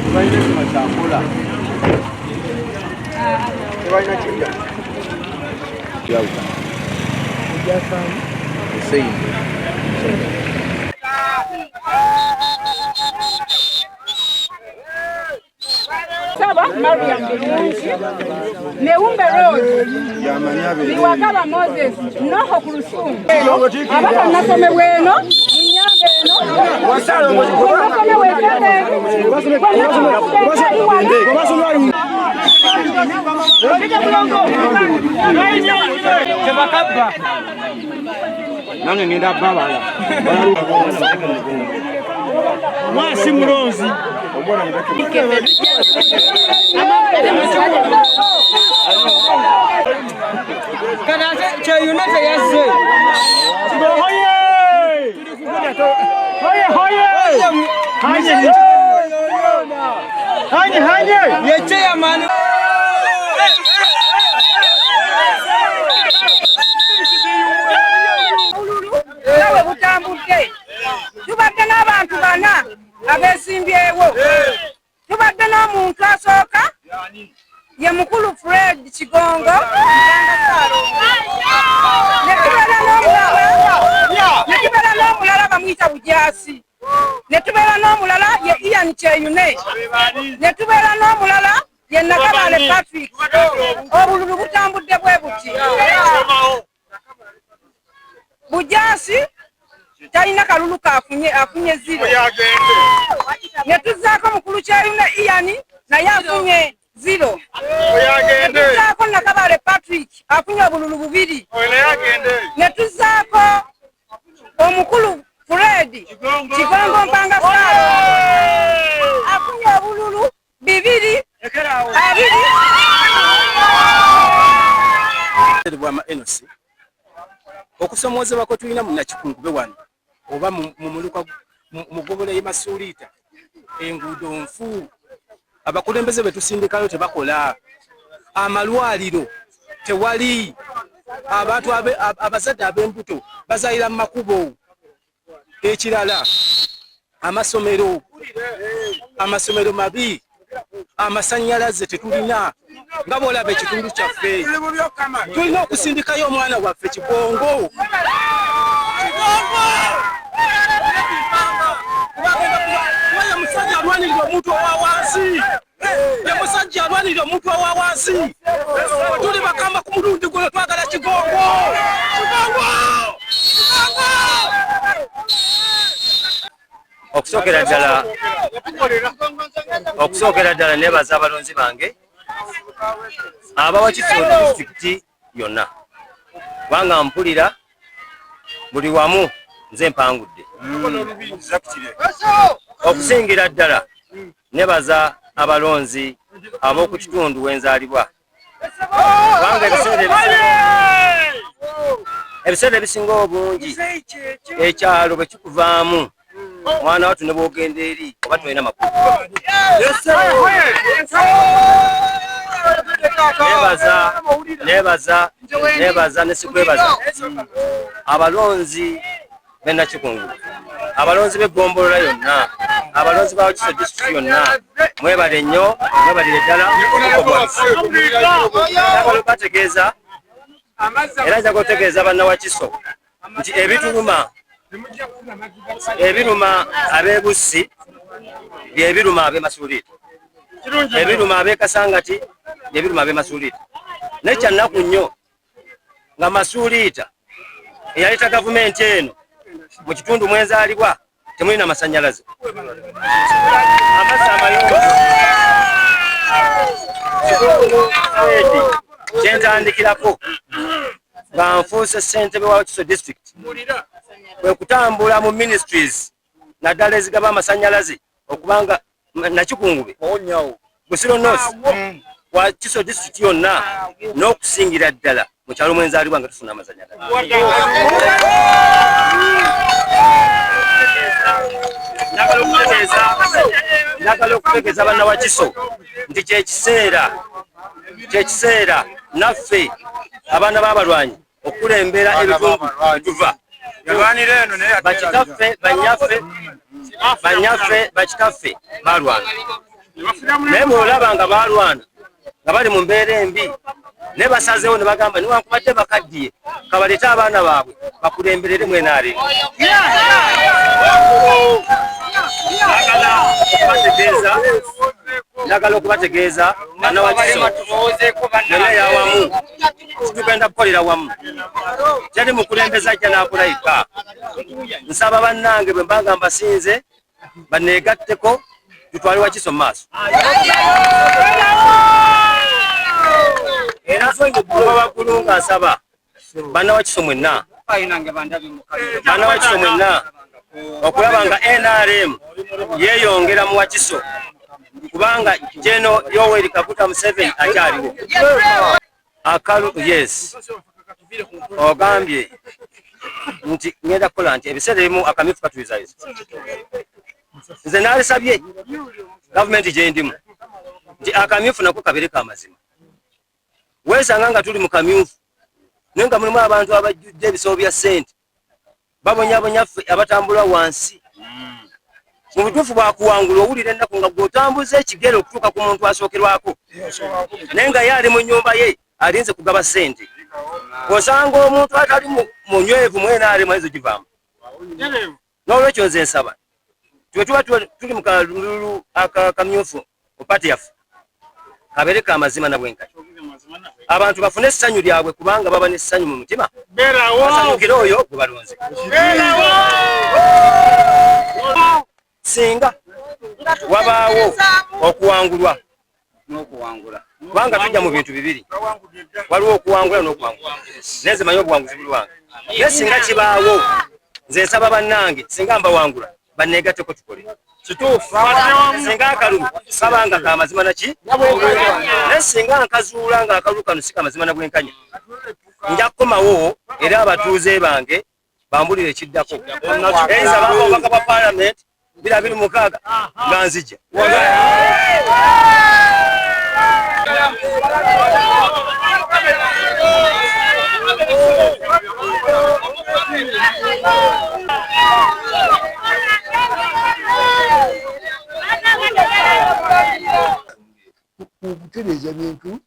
Tebalina kyuma kyakola, tebalina kirya. Hussein. Saba Mariam Birungi, Newumbe Rose, Niwagaba Moses, Noho ku Lusumu. Abatanasomebwa eno, munyambe eno, bwenasomewa esebeeri, Tebakabba. Nange ngenda babala. Mwasi mulonzi. Kati ate Kyeyune teyazze. Hoye! Hoye hoye! Hanye hanye! Ye chairman. Obululu nga bwe butambudde, tubadde n'abantu bana abeesimbyewo. Tubadde n'omuntu asooka ye mukulu Fred Kigongo Mpanga Ssaalongo, ne tubeera n'omulala bamuyita Bujaasi, ne tubeera n'omulala ye Ian Kyeyune, ne tubeera n'omulala ye Nakabaale Patrick. Obululu butambudde bwe buti: Bujaasi talina kalulu kafunye, afunye 0. Ne tuzzaako mukulu Kyeyune Ian, naye afunye 0. Ne tuzzaako Nakabaale Patrick, afunye obululu bubiri. Ne tuzzaako omukulu Fred Kigongo Mpanga Ssaalongo, afunye obululu 220. Bwama Enosi, okusomoozebwa kwe tulina mu Nakikungube wano oba mu muluka mu ggombolola y'e Masuuliita, enguudo nfu, abakulembeze be tusindikayo tebakola, amalwaliro tewali, abantu abazadde ab'embuto bazaalira mu makubo. Ekirala, amasomero mabi, amasannyalaze tetulina. Nga bw'olaba ekitundu kyaffe, tulina okusindikayo omwana waffe Kigongo. Kigongo kuba ye musajja alwanirira omuntu owa wansi, ye musajja alwanirira omuntu owa wansi. Tuli bakamba ku mulundi guno twagala Kigongo, Kigongo, Kigongo. Okusookera ddala nebaza abalonzi bange abawakiso disitulikiti yonna, kubanga mpulira buli wamu nze mpangudde. Okusingira ddala nebaza abalonzi ab'oku kitundu wenzaalibwa, kubanga ebiseera ebisinga obungi ekyalo bwe kikuvaamu, mwana wattu, ne bwogenda eri oba tolina makulu. Nebaza, nebaza, nebaza nesikwebaza abalonzi b'enakikungu, abalonzi b'eggombolola yonna, abalonzi ba Wakiso disitulikiti yonna. Mwebale nnyo, mwebalire ddala. Njagala okubategeeza, era njagala okutegeeza bannawakiso nti ebituluma, ebiruma ab'ebussi byebiruma ab'emasuuliita, ebiruma ab'ekasangati byebiruma ab'emasuuliita. Naye kyannaku nnyo nga Masuuliita eyaleeta gavumenti eno, mu kitundu mwenzaalibwa temulina masannyalaze, amazzi amayonjo. Kigongo kyentandikirako nga nfuuse ssentebe wa Wakiso District kwe kutambula mu ministries, naddala ezigaba amasannyalaze, okubanga Nakikungube, Busiro North, Wakiso District yonna, n'okusingira ddala mu kyalo mwenzaalibwa nga tufuna amasanyalaze. Njagala okutegeeza bannawakiso nti kyekiseera naffe abaana b'abalwanyi okukulembera ebitundu etuva. Bakitaffe, banyaffe, bakitaffe balwana. Naye bw'olaba nga baalwana nga bali mu mbeera embi, naye basazeewo ne bagamba newankubadde bakaddiye kabaleete abaana baabwe bakulemberere mu NRM. Njagala okubategeeza bannawakiso yonna eyawamu tugenda kukolera wamu, teri mukulembeze ajja n'akola yekka. Nsaba bannange bwe mbanga mbasinze banneegatteko tutwale Wakiso mu maaso. Era kuba waggulu nga nsaba bannawakiso mwenna, bannawakiso mwenna okulaba nga NRM yeeyongera mu Wakiso, kubanga General Yoweri Kaguta Museveni akyaliwo. Akalu yes, ogambye nti ngenda kukola nti ebiseera ebimu akamyufu katuyuzayuza. Nze naalisabye gavumenti gye ndimu nti akamyufu nako kabeere ka mazima. Weesanga nga tuli mu kamyufu naye nga mulimu abantu abajjudde ebisawo bya ssente babonyabonya ffe abatambula wansi. Mu butuufu bwakuwangula owulira ennaku nga gw'otambuza ekigere okutuuka ku muntu asookerwako, naye nga ye ali mu nnyumba ye alinze kugaba ssente. Osanga omuntu atali munywevu mu NRM ayinza ogivaamu. N'olwekyo nze nsaba twe tuba tuli mu kalulu akamyufu mu paati yaffe kabeere ka mazima na bwenkanya, abantu bafune essanyu lyabwe kubanga baba n'essanyu mu mutima, basanyukire oyo gwe balonze. Singa wabaawo okuwangulwa kubanga tujja mu bintu bibiri, waliwo okuwangula n'okuwangula, naye nze manyi obuwanguzi buli wange. Naye singa kibaawo nze nsaba bannange singa mbawangula banneegatteko tukole. Kituufu. Singa akalulu kabanga ka mazima naki, naye singa nkazuula nga akalulu kano si ka mazima na bwenkanya, nja kukomawo era abatuuze bange bambulire ekiddako. Eyinza bampa obubaka bwa paalamenti 2026 nga nzija. Kutereeza bintu,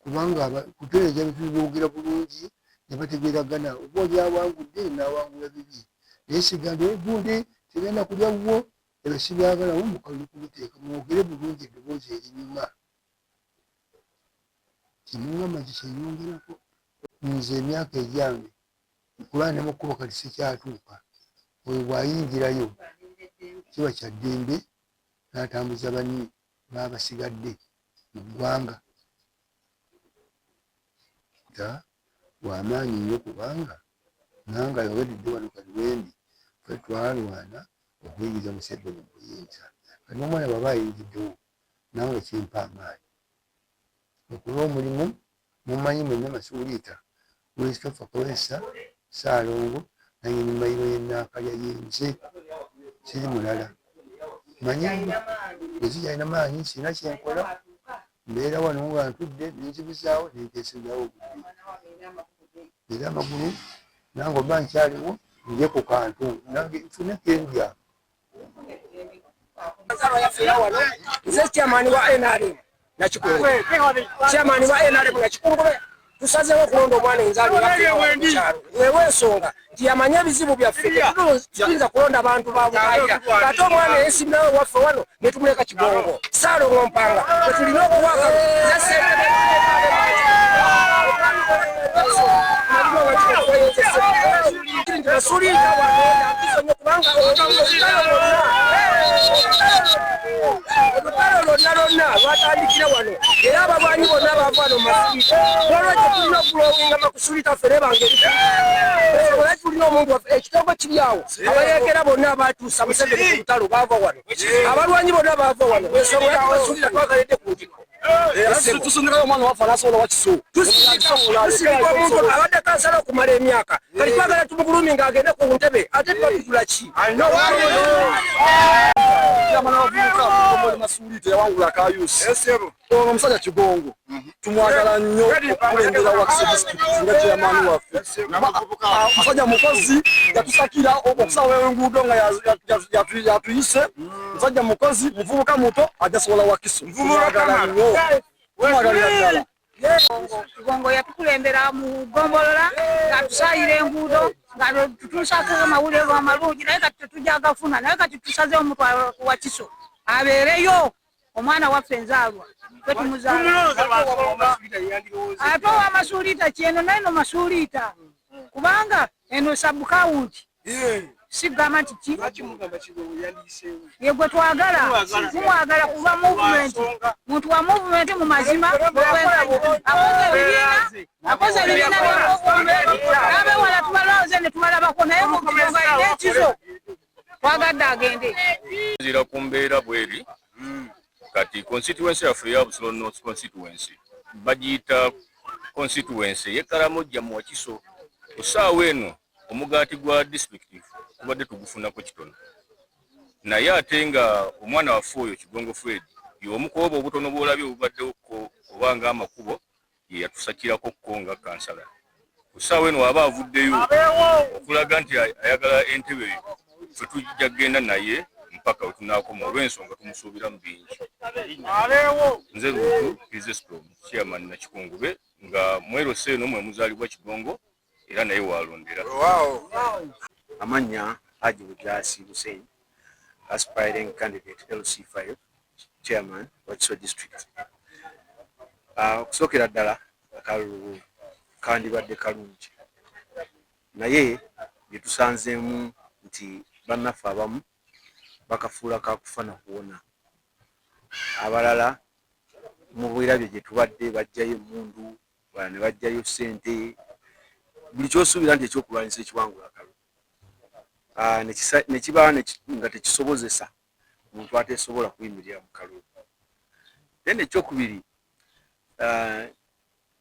kubanga kutereeza bintu boogera bulungi ne bategeeragana, oba oli awangudde n'awangula bibi, naye sigamba gundi tegenda kulya wuwo, ebyo sibyagalawo. Mukalulu kubiteeka mwogere bulungi eddoboozi erinyuma. Kyemuŋŋamba nti kyenyongerako nze emyaka egyange kubanga ne mu kkubo kati sikyatuuka, oyo bw'ayingirayo kiba kya ddembe n'atambuza banne baabasigadde mu ggwanga. Wamaanyi nnyo kubanga nange ayogeredde wano kati wendi ffe twalwana okuyingiza Museveni mu buyinza, kati n'omwana bw'aba ayingiddewo nange kimpa amaanyi okuba omulimu. Mumanyi mwenna Masuuliita Christopher Kaweesa Ssaalongo nannyini mayiro y'e Naakalya yenze, siri mulala. Manyi nze sikyalina maanyi, sirina kyenkola, mbeera wano nga ntudde nenzibuzaawo nenteesezaawo obudde, era amagulu nange oba nkyaliwo ndye ku kantu nange nfune kendya. Nze chairman wa NRM Nakikungube, chairman wa NRM Nakikungube. Tusazeewo okulonda omwana enzaalwa yaffe wewe ensonga nti yamanye ebizibu byaffe. Tuyinza kulonda abantu ba Buganda ate omwana eyesimirawo waffe wano netumuleka Kigongo Ssaalongo Mpanga bwe tulina okuwaka. Basuliita wano yampiso nnyo kubanga olutalo lwonna lwonna lwatandikira wano, era abalwanyi bonna bava wano mu Masuliita. Nolwekyo tulina okulowinga Makusuliita ffe nebanga ebitusobola. Tulina omuntu waffe, ekitoogo kiri awo, abayeekera bonna abatuusa Museveni ku lutalo baava wano, abalwanyi bonna baava wano. Ensonga yatubasuulira twagaledde ku ntikko. Tusindikayo omwana waffe anasobola Wakiso. Tusindika omuntu abadde kansala okumala emyaka, kati twagala tumugulumi ng'agende ku ntebe, ate tuba tutula ki? Chairman w'abavubuka. Masuulita yawangula Kayusi. Ono omusajja Kigongo tumwagala nnyo okukulembera Wakiso district nga chairman waffe. Musajja mukozi, yatusakira okusawa enguudo nga yatuyise. Musajja mukozi, muvubuka muto, ajasobola Wakiso. Tumwagala nnyo, tumwagalira ddala. Kigongo yatukulembera mu ggombolola ng'atusaayira enguudo, nga tutuusaako amawulire amalungi, naye kati tetujagafuna. Naye kati tusazeewo mutwalo Wakiso abeereyo omwana waffe enzaalwa ffe tumuzaala. Ate owamasuuliita kyeno naye no masuuliita, kubanga eno sub county, sigamba nti ki ye gwe twagala. Tumwagala kuba movement, muntu wa movement mu mazima. Akoze ebibiina, akoze ebibiina bya movement, abewala tubalonze ne tubalabako, naye mukigongo alina ekizo, twagadde agende. Zira ku mbeera bweri kati constituency yaffe eya Busolo North constituency bagiyita constituency y'e Karamojja mu Wakiso. Ku ssaawa eno omugaati gwa disitulikiti tubadde tugufunako kitono, naye ate nga omwana waffe oyo Kigongo Fred y'omu ku obwo obutono bw'olabye obubaddewoko oba nga amakubo ye yatusakirako ko nga kansala. Ku ssaawa eno waba avuddeyo okulaga nti ayagala entebe eyo, ffe tujja kugenda naye mpaka we tunaakoma, olw'ensonga tumusuubiramu bingi. Nze Luutu Chrysostom, chairman Nakikungube, nga mwerose eno mwe muzaalibwa Kigongo era naye walondera. Amannya Haji Bujasi Hussein, aspiring candidate LC5 chairman Wakiso district. Okusookera ddala akalulu kandibadde kalungi, naye bye tusanzeemu nti bannaffe abamu bakafuula kakufa na kuwona, abalala mu bwirabye gye tubadde bajjayo emmundu, balala ne bajjayo ssente, buli kyosuubira nti ekyokulwanyisa ekiwangula akalulu, ne kiba nga tekisobozesa muntu ateesobola kuyimirira mu kalulu. Then ekyokubiri,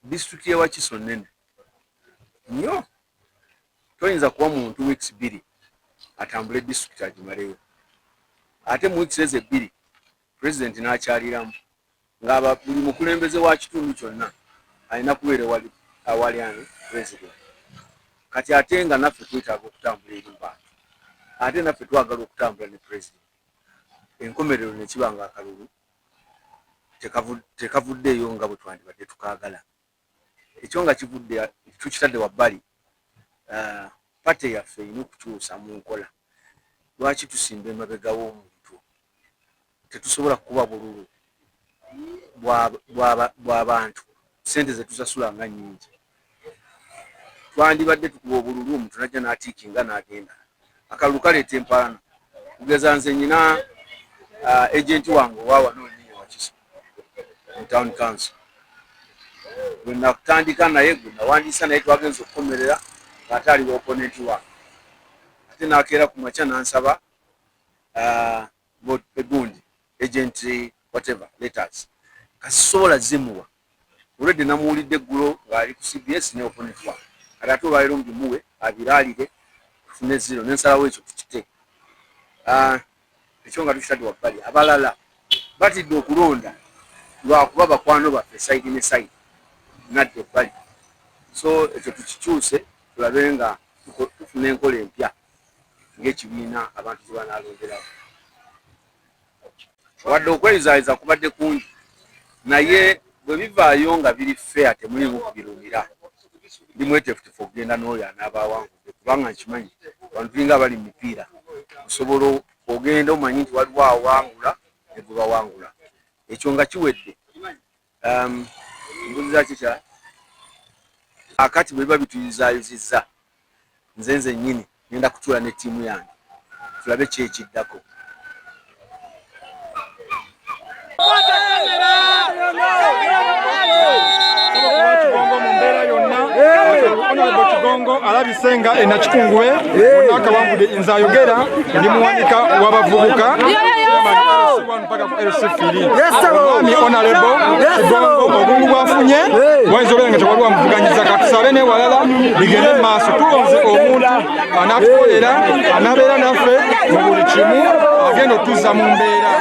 disitulikiti y'e Wakiso nnene nnyo, toyinza kuwa muntu weeks 2 atambule disitulikiti agimaleyo, ate mu weeks ezo 2 pulezidenti n'akyaliramu ng'aba buli mukulembeze wa kitundu kyonna alina kubeera awali ani pulezidenti. Kati ate nga naffe twetaaga okutambula eri mu bantu, ate naffe twagala okutambula ne pulezidenti, enkomerero ne kiba nga akalulu tekavuddeeyo nga bwe twandibadde tukaagala. Ekyo nga kivudde tukitadde wabbali, party yaffe erina okukyusa mu nkola. Lwaki tusimba emabega w'omuntu? Tetusobola kukuba bululu bw'abantu, ssente ze tusasula nga nnyingi. Twandibadde tukuba obululu omuntu najja n'atiikinga n'agenda. Akalulu kaleeta empalana. Kugeza nze nyina agent wange owa wano wennyini Wakiso mu town council, gwe natandika naye, gwe nawandiisa naye, twagenza okukomerera ng'ate ali opponent wange, ate n'akeera ku makya n'ansaba egundi agent whatever letters, kasisobola zimuwa. Already namuwulidde eggulo ng'ali ku CBS ne opponent wange, kati ate olwaleero mbimuwe abiraalire tufune zero nensalawo ekyo tukite. Ekyo nga tukitadde wabbali, abalala batidde okulonda lwakuba bakwano baffe side ne side nadde ebbali, so ekyo tukikyuse tulabe nga tufuna enkola empya ng'ekibiina abantu gye banaalonderawo. Wadde okweyuzaayiza kubadde kungi, naye bwe bivaayo nga biri fair, temulimu kubirumira, ndi mweteefuteefu okugenda n'oyo anaaba awangudde, kubanga nkimanyi abantu tulinga abali mu mipiira, osobola ogenda omanyi nti waliwo awangula ne gwe bawangula. Ekyo nga kiwedde, mbuuliza ki kya akati bwe biba bituyuzaayuzizza, nze nze nnyini ngenda kutuula ne ttiimu yange tulabe ki ekiddako. Kigongo mu mbeera yonna, Honorable Kigongo alabise nga enakikungube bonna akawangudde. Nze ayogera ndi muwanika w'abavubuka mpaka ku LC3. Omwami Honorable Kigongo obululu bwafunye wayinza obeera nga tewali wamuvuganyiza. Katusabe newalala bigende mu maaso. Tulonze omuntu anaatukolera, anabeera naffe mu buli kimu, agenda otuzza mu mbeera.